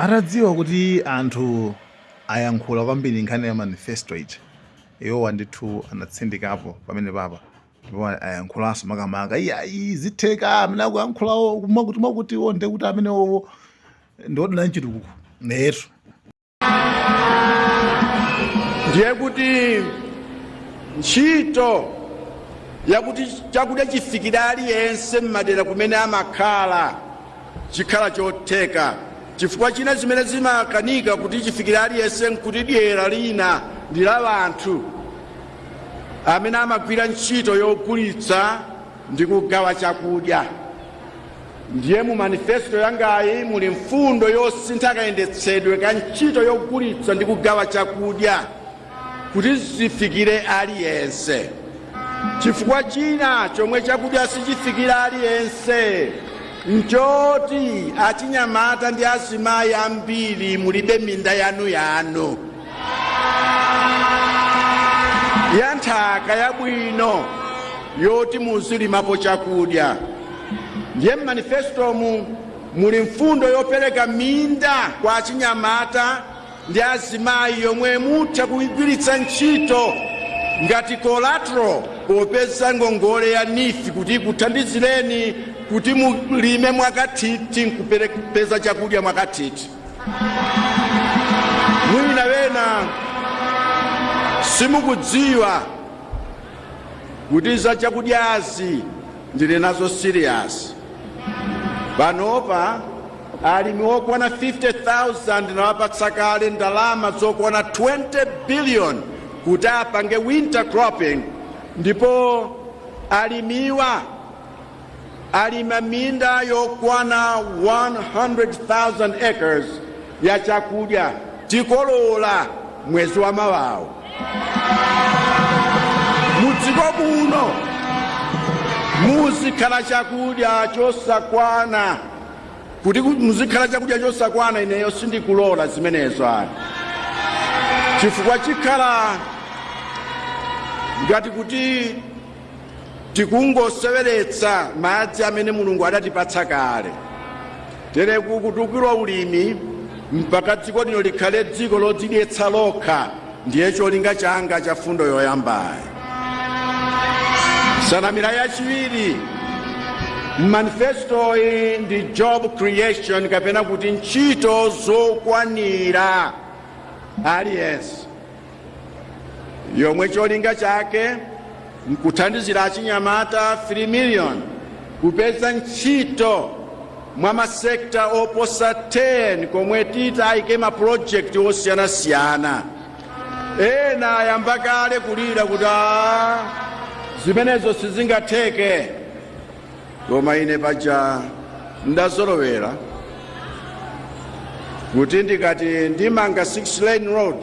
Atadziwa kuti anthu ayankhula kwambiri nkhani ya manifesto ija, iwowa ndithu anatsindikapo pamene papa ndipo ayankhulanso makamaka, iyayi, zitheka amene akuyankhulawo mwakuti mwakutiwo, nde kuti amenewo ndiodana nchitukuko netu. Ndiye kuti ntchito yakuti chakudya chifikire aliyense m'madera kumene amakhala chikhala chotheka, chifukwa china zimene zimakanika kuti chifikire aliyense nkuti dyera lina ndi la anthu amene amagwira ntchito yogulitsa ndi kugawa chakudya. Ndiye mu manifesto yangayi muli mfundo yosintha kayendetsedwe ka ntchito yogulitsa ndi kugawa chakudya kuti zifikire aliyense, chifukwa china chomwe chakudya sichifikira aliyense nchoti achinyamata ndi azimayi ambiri mulibe minda yanu yanu ya nthaka yabwino yoti muzilimapo chakudya. Ndiye mmanifestomu muli mfundo yopereka minda kwa achinyamata ndi azimayi yomwe mutha kuigwiritsa ntchito ngati collateral popeza ngongole ya NEEF kuti ikuthandizireni kuti mulime mwakathithi nkupeza chakudya mwakathithi. Mwina wena simukudziwa kuti za chakudyazi ndili nazo serious. Panopa alimi okwana 50,000 nawapatsa kale ndalama zokwana 20 billion kuti apange winter cropping, ndipo alimiwa alima minda yokwana 100,000 acres ya chakudya. Tikolola mwezi wa mawawo. Mudziko muno muzikhala chakudya chosakwana. Kuti muzikhala chakudya chosakwana, ineyo sindikulola zimenezo ayi, chifukwa chikhala ngati kuti tikungoseweretsa madzi amene Mulungu adatipatsa kale. Tere kutukula ulimi mpaka dziko lino likhale dziko lodzidyetsa lokha ndiye cholinga changa cha fundo yoyambayi. Nsanamira yachiwiri mmanifestoyi ndi job creation, kapena kuti ntchito zokwanira aliyense, yomwe cholinga chake nkuthandizira achinyamata 3 million kupeza ntchito mwa masekta oposa 10 komwe titayike mapulojekiti osiyanasiyana. Ena ayamba kale kulira kuti "Ah, zimenezo sizingatheke," koma ine paja ndazolowera kuti ndikati ndimanga 6 lane road,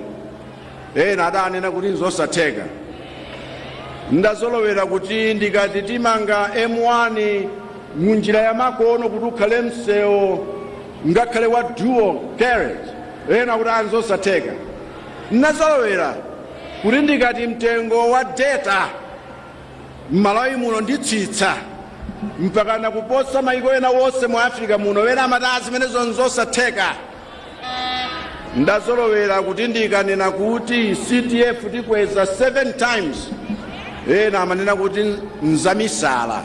ena adanena kuti nzosatheka. Ndazolowera kuti ndikati timanga M1 munjira ya makono kuti ukhale msewu ngakhale wa dual carriage, ena kuti anzosatheka. Ndazolowera kuti ndikati mtengo wa data m'Malawi muno nditsitsa mpakana kuposa maiko ena wonse mu Africa muno, ena amati "Ah, zimenezo nzosatheka." Ndazolowera kuti ndikanena kuti CDF tikweza 7 times, ena amanena kuti nzamisala.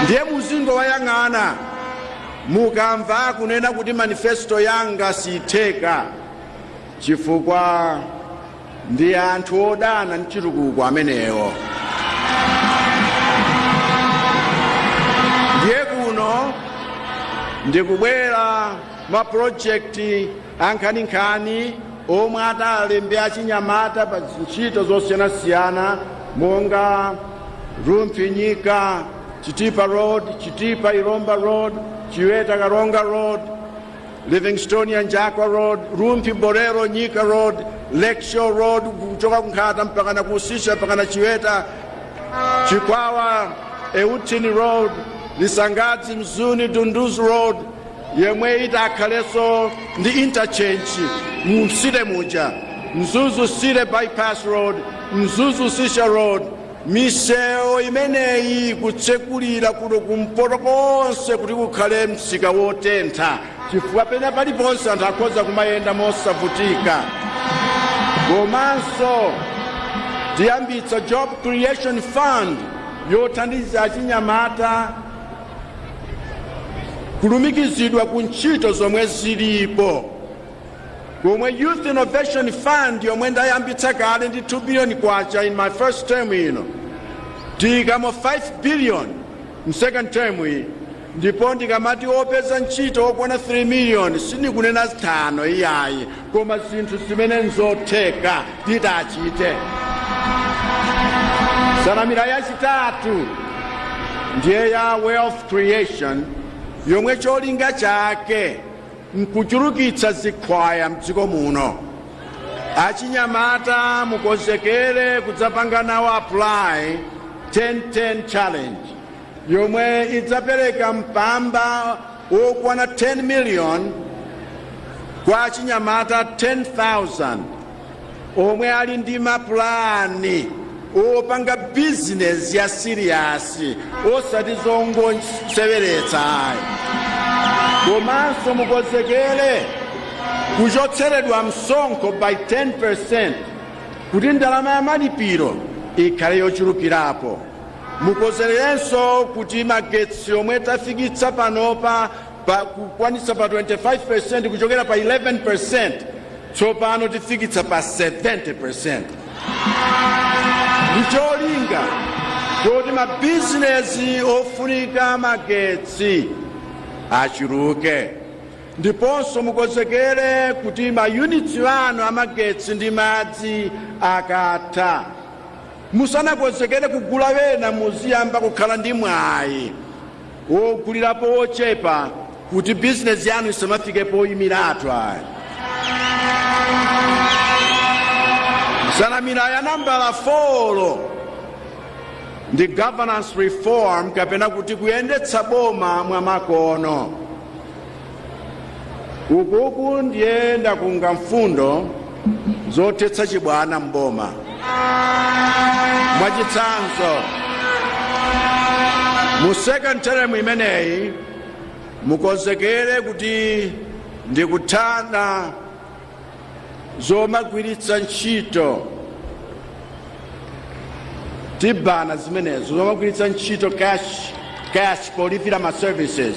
Ndiye muzingowayang'ana mukamva kunena kuti manifesto yanga sitheka, chifukwa ndi anthu odana ndi chitukuko amenewo. Ndiye kuno ndikubwera mapulojekiti ankhaninkhani omwe atalembe achinyamata pa ntchito zosiyanasiyana monga Rumphi Nyika Chitipa Road, Chitipa Ilomba Road, Chiweta Karonga Road, Livingstonia Njakwa Road, Rumphi Bolero Nyika Road, Lakeshore Road kuchoka Kunkhata mpakana ku Usisha mpakana Chiweta, Chikwawa Euthini Road, Lisangadzi Mzuni Dunduzu Road yemwe itakhalenso ndi interchange mu msite muja, Mzuzu City Bypass Road, Mzuzu Usisha Road. Misewu imeneyi kutsekulira kuno kumpoto konse kuti kukhale msika wotentha. chifukwa pena paliponse anthu akhoza kumayenda mosavutika. Komanso tiyambitsa Job Creation Fund yothandiza achinyamata kulumikizidwa ku ntchito zomwe zilipo, komwe Youth Innovation Fund yomwe ndayambitsa kale ndi 2 billion kwacha in my first term ino, tiyikamo 5 billion mu second term iyi. Ndipo ndikamati opeza ntchito okwana 3 million, sindikunena zithano iyayi, koma zinthu zimene nzotheka titachite. Nsanamira yachitatu ndiye ya wealth creation, yomwe cholinga chake nkuchulukitsa zikhwaya mdziko muno. Achinyamata, mukonzekere kudzapanga nawo apply 10-10 Challenge yomwe idzapereka mpamba wokwana 10 million kwa achinyamata 10,000 omwe ali ndi mapulani opanga bizinesi ya serious, osati zongoseweretsa ayi. Komanso mukonzekere kuchotseredwa msonkho by 10% kuti ndalama ya malipiro ikhale yochulukirapo. Mukonzekerenso kuti magetsi omwe tafikitsa panopa pa kukwanitsa pa 25% kuchokera pa 11%, tsopano tifikitsa pa 70%, ndi cholinga choti mabizinesi ofunika magetsi achuluke. Ndiponso mukonzekere kuti mayunitsi anu amagetsi ndi madzi akatha, musanakonzekere kugula wena, muziyamba kukhala ndi mwayi wogulirapo wochepa kuti bizinesi yanu isamafike poyimiratu ayi. Nsanamira ya nambala 4 ndi governance reform, kapena kuti kuyendetsa boma mwamakono. Ukuku ndiye ndakunga mfundo zothetsa chibwana mboma. Mwachitsanzo, mu second term imeneyi mukonzekere kuti ndikuthana zomagwiritsa ntchito, tibana zimenezo zomagwiritsa ntchito cash polipira ma services.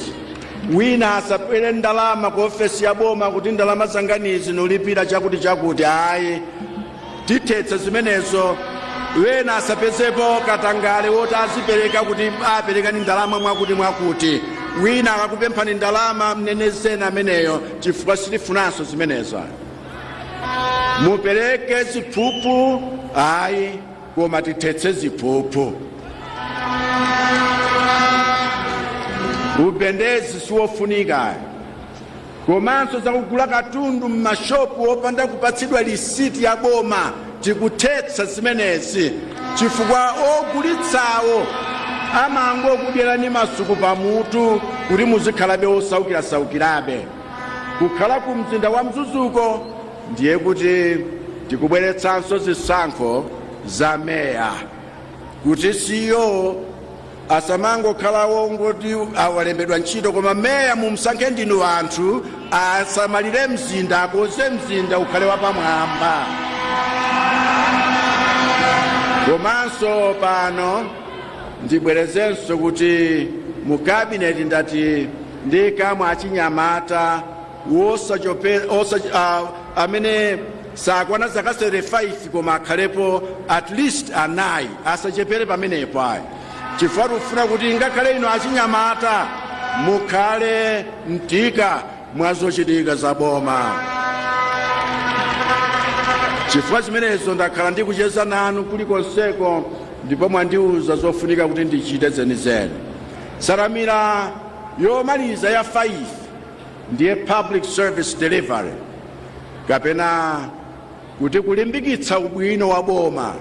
Wina asabwere ndalama ku ofesi ya boma kuti ndalama zanganizi nulipira chakuti chakuti, ayi, tithetsa zimenezo. Wena asapezepo katangale woti azipereka kuti aperekani ndalama mwakuti mwakuti. Wina akakupemphani ndalama, mnenezeni ameneyo, chifukwa sitifunanso zimenezo. Mupereke ziphuphu ayi, koma tithetse ziphuphu. Ubendezi siwofunika. Komanso zakugula katundu m'mashopu opanda kupatsidwa lisiti ya boma, tikuthetsa zimenezi, chifukwa ogulitsawo amangokudyerani masuku pamutu kuti muzikhalabe osaukirasaukirabe. Kukhala ku mzinda wa Mzuzuko ndiye kuti tikubweretsanso zisankho za meya, kuti CEO asamangokhala wongoti awalembedwa ntchito, koma meya mumsankhe ndinu anthu, asamalire mzinda, akonze mzinda ukhale wapamwamba. Komanso pano ndibwerezenso kuti mu kabineti ndati ndiyikamo achinyamata amene sakwana zaka 35, koma akhalepo at least anayi, asachepere pamenepo ayi, chifukwa tikufuna kuti ngakhale inu achinyamata mukhale mtika mwa zochitika za boma. Chifukwa zimenezo ndakhala ndikucheza nanu kulikonseko, ndipo mwandiuza zofunika kuti ndichite zenizeni. Nsanamira yomaliza ya 5 ndiye public service delivery, kapena kuti kulimbikitsa ubwino wa boma.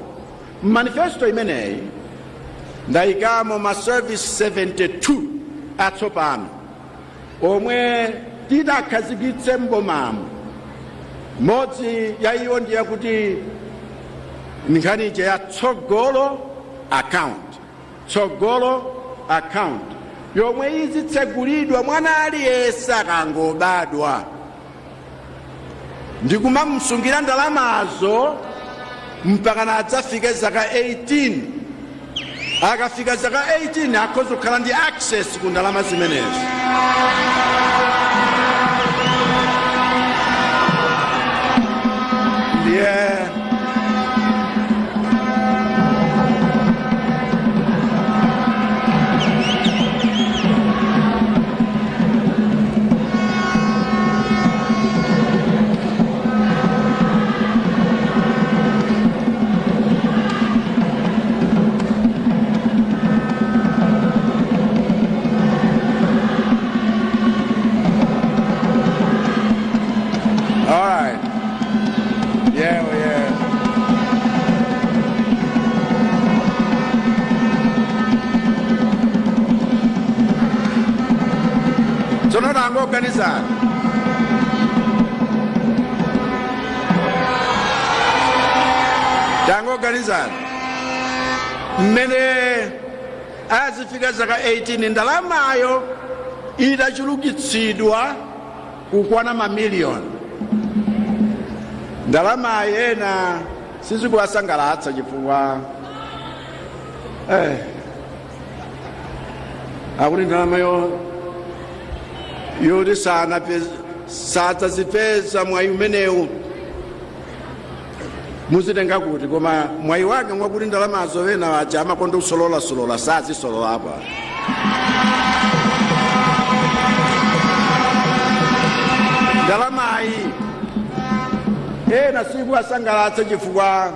Manifesto imeneyi ndayikamo ma service 72 atsopano omwe titakhazikitse mbomamo. Mmodzi ya iwo ndiye kuti nkhani ija ya Tsogolo Account. Tsogolo Account Yomwe izitsegulidwa mwana aliyense akangobadwa, ndikumamsungira ndalamazo mpaka nadzafike zaka 18. Akafika zaka 18, akhoza kukhala ndi access ku ndalama zimenezi. Ndiye All right. Yeah. Tsono tangoganizani, tangoganizani mmene azifika zaka 18, ndalamayo itachulukitsidwa kukwana mamiliyoni. Ndalamayo ena sizikuwasangalatsa chifukwa akuti ndalamayo yoti sadzazipeza, mwayi umenewu muzitenga kuti? Koma mwayi wake mwakuti ndalamazo ena aja amakonda kusololasola sazisolola apa. Ndalamayi ena sikuwasangalatsa chifukwa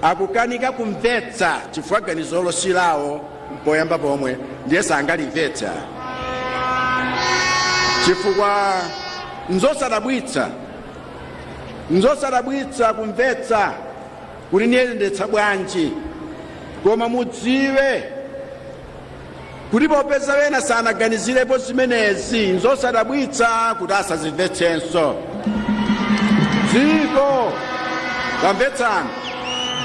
akukanika kumvetsa, chifukwa ganizolo silawo poyamba pomwe, ndiye sangalimvetsa. Chifukwa nzosadabwitsa, nzosadabwitsa kumvetsa kuti niyendetsa bwanji. Koma mudziwe kuti popeza wena sanaganizirepo zimenezi, nzosadabwitsa kuti asazimvetsenso. Dziko, tamvetsani,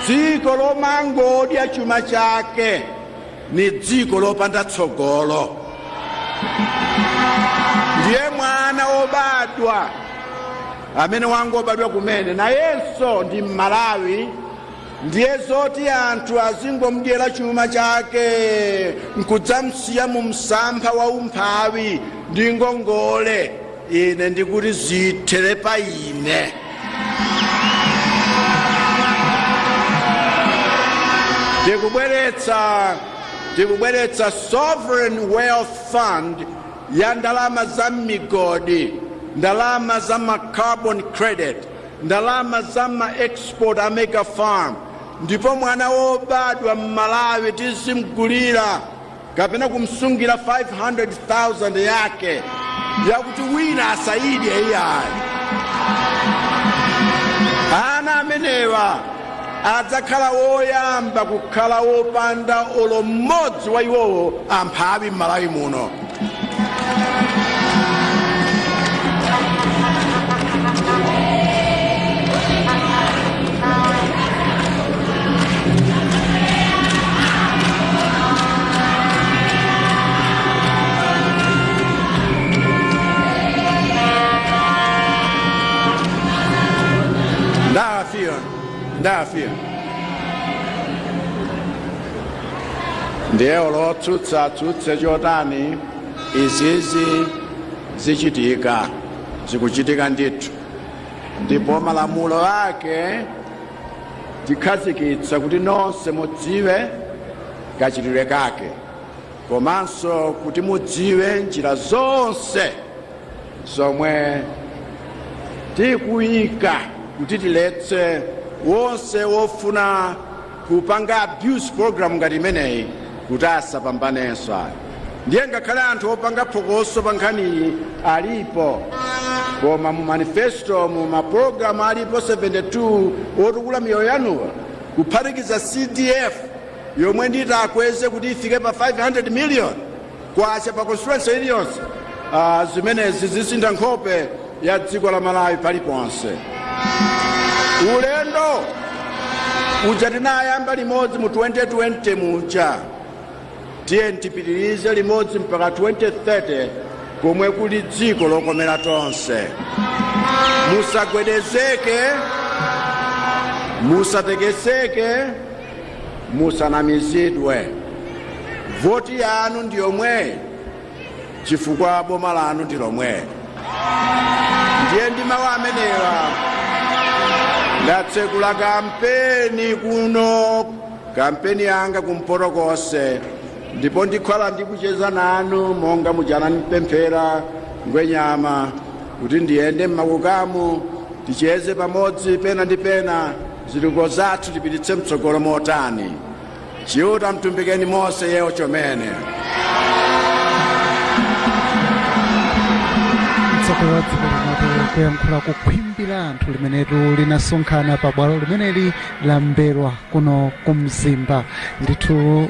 dziko lomangodya chuma chake ni dziko lopanda tsogolo. Ndiye mwana wobadwa amene wangobadwa kumene nayenso ndi Mmalawi. Ndiye zoti anthu azingomdyera chuma chake nkudzamsiya mu msampha wa umphawi ndi ngongole, ine ndikuti zithere pa ine. Tikubweretsa sovereign wealth fund ya ndalama za migodi, ndalama za ma carbon credit, ndalama za ma export a mega farm. Ndipo mwana wobadwa mMalawi tizimgulira kapena kumsungira 500,000 yake yakuti wina asayidye iyayi. Ana amenewa adzakhala woyamba kukhala wopanda olo mmodzi wa iwowo amphawi m'Malawi muno. Ndafika, ndafika. Ndiye olotsutsa atsutse chotani, izizi zichitika, zikuchitika ndithu. Ndipo malamulo ake tikhazikitsa kuti nonse mudziwe kachitidwe kake, komanso kuti mudziwe njira zonse zomwe tikuyika kuti tiletse wonse wofuna kupanga abuse program ngati imeneyi kuti asapambanenso ayi. Ndiye ngakhale anthu opanga phokoso pa nkhaniyi alipo, koma mu manifesto, mu mapulogalamu alipo 72 otukula miyoyo yanuwa, kuphatikiza CDF yomwe nditakweze kuti ifike pa 500 million kwacha pa constituency iliyonse, zimenezi zisintha nkhope ya dziko la Malawi paliponse. Ulendo uja tinayamba limodzi mu 2020 muja. Tiyeni tipitirize limodzi mpaka 2030 komwe kuli dziko lokomera tonse. Musagwedezeke, musatekeseke, musanamizidwe. Voti yanu ndi yomweyi chifukwa boma lanu ndi lomweli. Ndiye ndi mawu amenewa ndatsekula kampeni kuno, kampeni yanga kumpoto konse, ndipo ndikhala ndikucheza nanu monga muja anandipemphera Ngwenyama kuti ndiyende m'makukamu, ticheze pamodzi pena ndi pena, zitukuko zathu tipititse mtsogolo motani. Chiuta mtumbikeni monse yewo chomene. Mtsogoleri wa dziko linotu kuyankhula ku khwimbi la anthu limenetu linasonkhana pa bwalo limeneli la M'mbelwa kuno ku Mzimba ndithu.